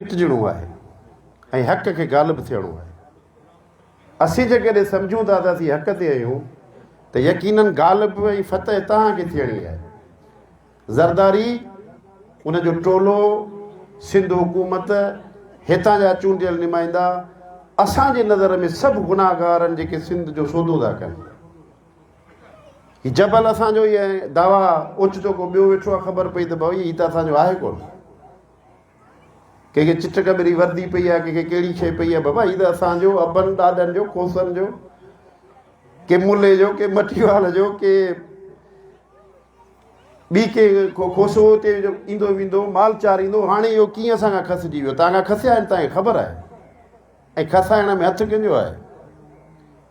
مٽجڻو آهي ۽ حق کي غالب ٿيڻو آهي. اسين جيڪڏهن سمجهون ٿا ته اسين حق تي آهيون ته يقينن غالب ۽ فتح توهان کي ٿيڻي آهي. زرداري، ان جو ٽولو، سنڌ حڪومت، هتان جا چونڊيل نمائندا اسان جي نظر ۾ سڀ گناهگار آهن جيڪي سنڌ جو سودو ٿا ڪن. هي جبل اسان جو ئي آهي، دعويٰ اوچتو ڪو ٻيو ويٺو آهي خبر پئي ته ڀائي هي ته اسان جو آهي ڪونه. ڪنهن کي چٽ ڪٻري وردي پئي آهي، ڪنهن کي ڪهڙي شيء پئي آهي، بابا هي ته اسان جو ابن ڏاڏن جو، کوسن جو، ڪي ملي جو، ڪي مٽيوال جو، ڪي ٻي ڪي کوسو اتي جو ايندو ويندو مال چاريندو، هاڻي اهو ڪيئن اسان کان کسجي ويو؟ توهان کان کسيا آهن، توهان کي خبر آهي. ۽ کسائڻ ۾ هٿ ڪنهن جو آهي؟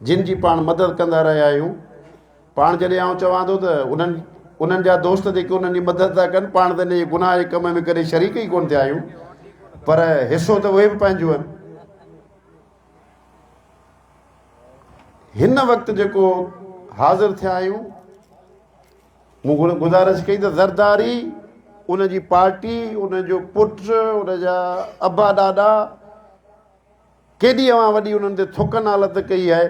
جن جي پاڻ مدد ڪندا رهيا آهيون. پاڻ جڏهن آئون چوان ٿو ته انهن انهن جا دوست جيڪي انهن جي مدد ٿا ڪن، پاڻ ته ان جي گناهه جي ڪم ۾ ڪڏهن شريڪ ئي ڪونه ٿيا آهيون، پر حصو ته اهي به پنهنجو آهن. هن وقت جيڪو حاضر ٿيا آهيون، مون گذارش ڪئي ته زرداري، ان جي پارٽي، ان جو پٽ، ان جا ابا ڏاڏا، ڪيڏي اوهان وڏي انهن تي ٿڪ نالت ڪئي آهي،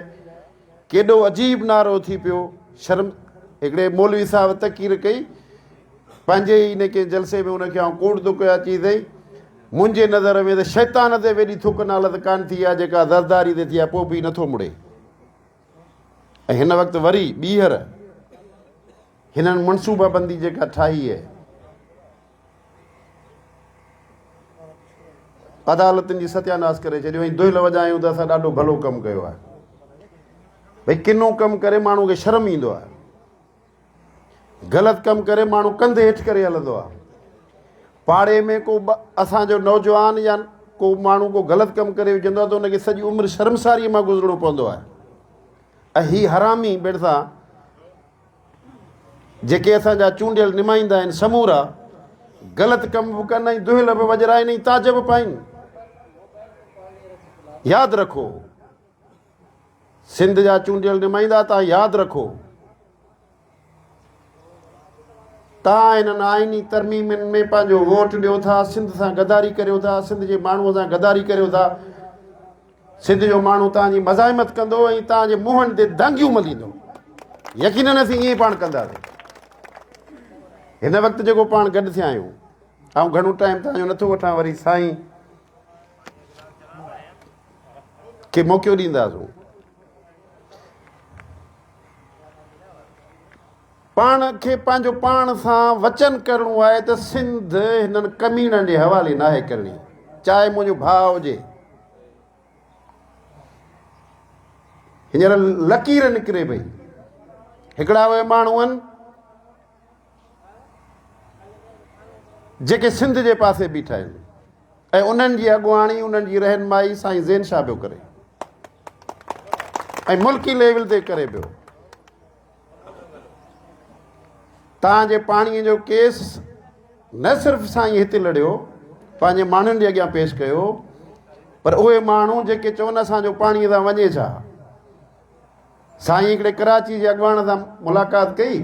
ڪيڏو عجيب نعرو ٿي پيو، شرم. هڪڙي مولوي صاحب تقرير ڪئي پنهنجي ئي ان ڪنهن جلسي ۾، ان کي آئون ڪوڙ ٿو ڪيان، چي سائين منهنجي نظر ۾ ته شيطان تي به ايڏي ٿڪ نالت ڪانه ٿي آهي جيڪا زرداري تي ٿي آهي، پوء به هي نٿو مڙي. ۽ هن وقت وري ٻيهر هنن منصوبه بندي جيڪا ٺاهي آهي عدالتن جي ستياناس ڪري ڇڏيو ۽ دهل وڄايون ته اسان ڏاڍو ڀلو ڪم ڪيو آهي. ڀئي ڪنو ڪم ڪري ماڻهو کي شرم ايندو آهي، غلط ڪم ڪري ماڻهو ڪنڌ هيٺ ڪري هلندو آهي. پاڙي ۾ ڪو اسان جو نوجوان يا ڪو ماڻهو ڪو غلط ڪم ڪري وجهندو آهي ته ان کي سڄي عمر شرمساريء مان گذرڻو پوندو آهي. ۽ هي حرامي ڀيڻسا جيڪي اسان جا چونڊيل نمائندا آهن سمورا غلط ڪم به ڪن ۽ دهل به وڄرائن ۽ تاج به پائين. ياد رکو سنڌ جا چونڊيل نمائندا تان ياد رکو تان انهن آئيني ترميمن ۾ پنهنجو ووٽ ڏيو ٿا، سنڌ سان غداري ڪريو ٿا، سنڌ جي ماڻهو سان غداري ڪريو ٿا. سنڌ جو ماڻهو توهان جي مزاحمت ڪندو ۽ توهان جي منهن تي دانگيون مليندو. يقينن اسين ائين پاڻ ڪنداسين. هن وقت جيڪو پاڻ گڏ ٿيا آهيون، آئون گهڻو ٽائيم توهان جو نٿو وٺان، وري سائين کي موقعو ڏينداسون. پاڻ کي پنهنجو پاڻ سان وچن ڪرڻو آهي ته سنڌ هنن ڪميڻن جي حوالي ناهي ڪرڻي، چاهي منهنجو ڀاء هجي. هينئر لڪير نڪري پئي. هڪڙا اهي ماڻهو آهن جيڪي سنڌ جي پاسي بيٺا آهن ۽ انهن جي اڳواڻي، انهن جي رهنمائي سائين زين شاهه پيو ڪري ۽ ملڪي ليول تي ڪري پيو. توهان جي پاڻي جو ڪيس نه صرف سائين هتي لڙيو، پنهنجي ماڻهن جي اڳيان پيش ڪيو، پر اهي ماڻهو جيڪي چون اسان جو پاڻي سان وڃي ڇا؟ سائين هڪڙي ڪراچي جي اڳواڻ سان ملاقات ڪئي،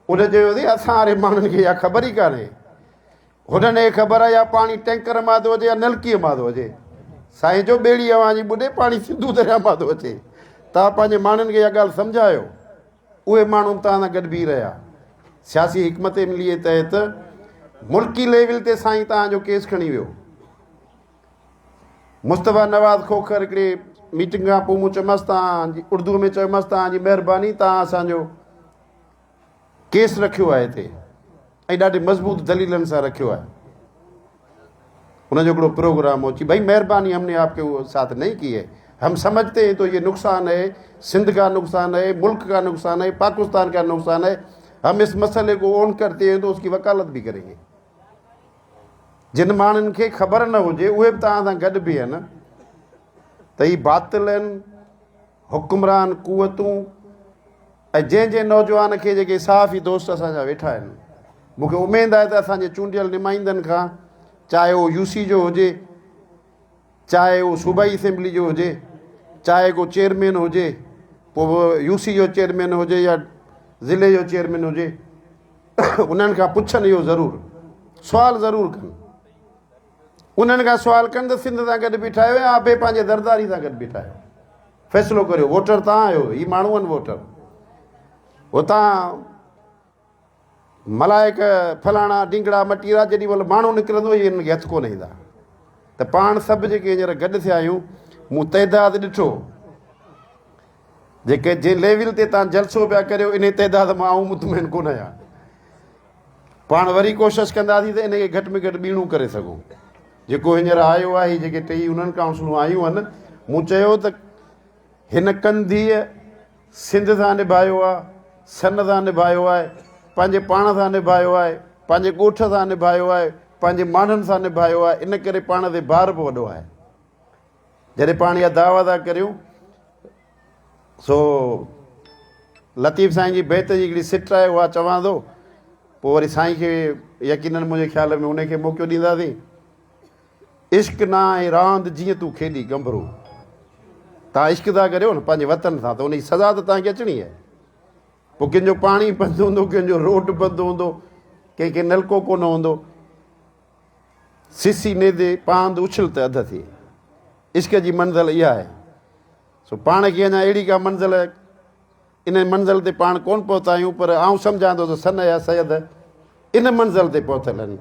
ان چيو ٿي اسان واري ماڻهن کي اها خبر ئي ڪانهي. هنن کي خبر آهي يا پاڻي ٽينڪر مان ٿو اچي يا نلڪيء مان ٿو اچي. سائين جو ٻيڙي اوهان جي ٻڏي پاڻي سنڌو درياء مان ٿو اچي. توهان پنهنجي ماڻهن کي اها ڳالهه سمجهايو. اهي ماڻهو به توهان سان گڏ بيهي رهيا. سياسي حڪمت عمليء تحت ملڪي ليول تي سائين توهان جو ڪيس کڻي ويو. مصطفيٰ نواز کوکر هڪڙي ميٽنگ کان پوء مون چيومانس توهان جي اردوء ۾ چيومانس توهان جي مهرباني توهان اسان جو ڪيس رکيو آهي هتي ۽ ڏاڍي مضبوط دليلن سان رکيو آهي. ان جو هڪڙو پروگرام هو، چي ڀائي مهرباني هم ني آپ ڪي ساٿ نهين ڪي هي، هم سمجهتي هين تو يه نقصان هي، سنڌ ڪا نقصان هي، ملڪ ڪا نقصان هي، پاڪستان ڪا نقصان هي، هم اس مسئلي ڪو اون ڪرتي هين تو اس ڪي وڪالت ڀي ڪرين گي. جن ماڻهن کي خبر نه هجي اهي به توهان سان گڏ بيهن ته هي باطل آهن، حڪمران قوتون ۽ جنهن جنهن نوجوان کي جيڪي صحافي دوست اسان جا ويٺا آهن، مون کي اميد آهي ته اسان جي چونڊيل نمائندن کان چاهي اهو يو سي جو هجي، چاهي اهو صوبائي اسيمبلي جو هجي، چاهي ڪو چيئرمين هجي، پوء يو سي جو چيئرمين هجي يا ضلعي جو چيئرمين هجي، انهن کان پڇن اهو ضرور سوال ضرور ڪن. انهن کان سوال ڪن ته سنڌ سان گڏ بيٺا آهيو يا ابي پنهنجي زرداري سان گڏ بيٺا آهيو؟ فيصلو ڪريو، ووٽر توهان آهيو، هي ماڻهو آهن ووٽر. هتان ملائڪ فلاڻا ڊينگڙا مٽيرا جيڏي مهل ماڻهو نڪرندو هي انهن کي هٿ ڪونه ايندا. ته پاڻ سڀ جيڪي هينئر گڏ ٿيا آهيون، مون تعداد ڏٺو، جيڪي جنهن ليول تي توهان جلسو پيا ڪريو انهي تعداد مان آئون مطمئن ڪونه آهيان. پاڻ وري ڪوشش ڪنداسين ته ان کي گهٽ ۾ گهٽ ٻيڻو ڪري سگهون. جيڪو هينئر آيو آهي، جيڪي ٽيئي انهن ڪائونسلون آيون آهن، مون چيو ته هن ڪنڌيء سنڌ سان نڀايو آهي، سن سان نڀايو آهي، پنهنجي پاڻ سان نڀايو آهي، پنهنجي ڳوٺ سان نڀايو آهي، پنهنجي ماڻهن سان نڀايو آهي، ان ڪري پاڻ تي بار به وڏو آهي. جڏهن پاڻ اها دعويٰ ٿا ڪريون سو لطيف سائين جي بيت جي هڪڙي سٽ آهي اها چوان ٿو پوء وري سائين کي يقينن منهنجي خيال ۾ ان کي موقعو ڏينداسين. عشق نه آهي راند جيئن تون کيڏي ڳنڀرو. تان عشق ٿا ڪريو نه پنهنجي وطن سان ته ان جي سزا ته تان کي اچڻي آهي. پوء ڪنهن جو پاڻي بند هوندو ڪنهن جو روڊ بند هوندو ڪنهن کي نلڪو ڪونه هوندو. سسي نيزي پاند اڇل ته اڌ ٿئي. عشق جي منزل اها آهي. سو پاڻ کي اڃا اهڙي ڪا منزل ان منزل تي پاڻ ڪونه پهتا آهيون پر آئون سمجهان ٿو ته سن يا سيد ان منزل تي پهتل آهن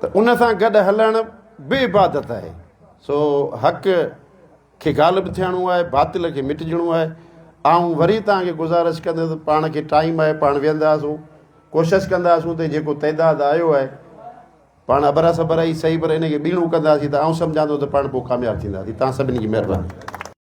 ته ان سان گڏ هلڻ به عبادت آهي. سو حق کي غالب ٿيڻو آهي، باطل کي مٽجڻو آهي. آئون وري توهان کي گذارش ڪندس ته پاڻ کي ٽائيم آهي، پاڻ ويهنداسون، ڪوشش ڪنداسون ته جيڪو تعداد آيو آهي، پاڻ ابرا سبرا ئي سهي پر ان کي ٻيڻو ڪنداسين ته آئون سمجهان ٿو ته پاڻ پوء ڪامياب ٿينداسين. توهان سڀني جي مهرباني.